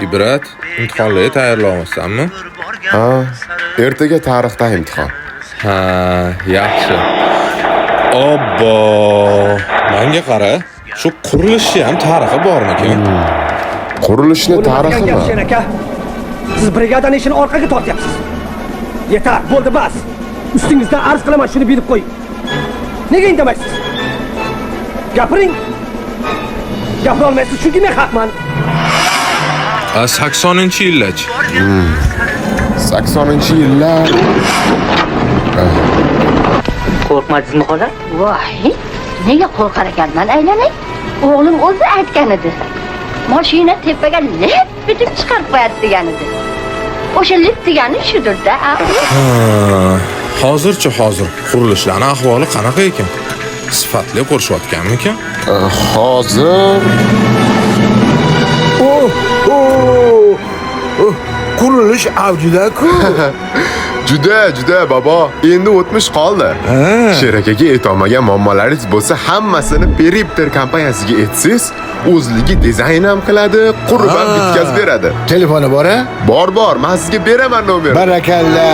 Ibrat, imtihonlarga tayyorlanmayapsanmi? Ha, ertaga tarixdan imtihon. Ha, yaxshi. Obbo, manga qara, shu qurilishni ham tarixi bormikin? Qurilishni Bo'lmaydigan gap, tariximi? Shen aka. Siz brigadani ishini orqaga tortyapsiz. Yetar, bo'ldi, bas. Ustingizdan arz qilaman, shuni bilib qo'ying. Nega indamaysiz? Gapiring. Gapira olmaysiz, chunki men haqman. A, 80-yillarchi? 80-yillar. Qo'rqmadingizmi, xola? Voy, nega qo'rqar ekanman, aylanay? O'g'lim o'zi aytgan edi. Mashina tepaga lip bitib chiqarib qo'yadi degan edi. O'sha lip degani shudir-da. A? Ha, hozirchi, hozir qurilishlarning ahvoli qanaqa ekan? Sifatli qurishayotganmikin? Hozir Oh, oh, oh, qurilish avjida-ku. Juda, juda, bobo. Endi o'tmish qoldi. Sher akaga aytolmagan muammolaringiz bo'lsa, hammasini Peripter kompaniyasiga aytsangiz, o'zligi dizayn ham qiladi, qurib ham bitkazib beradi. Telefoni bor a? Bor, bor, men sizga beraman nomerini. Barakalla.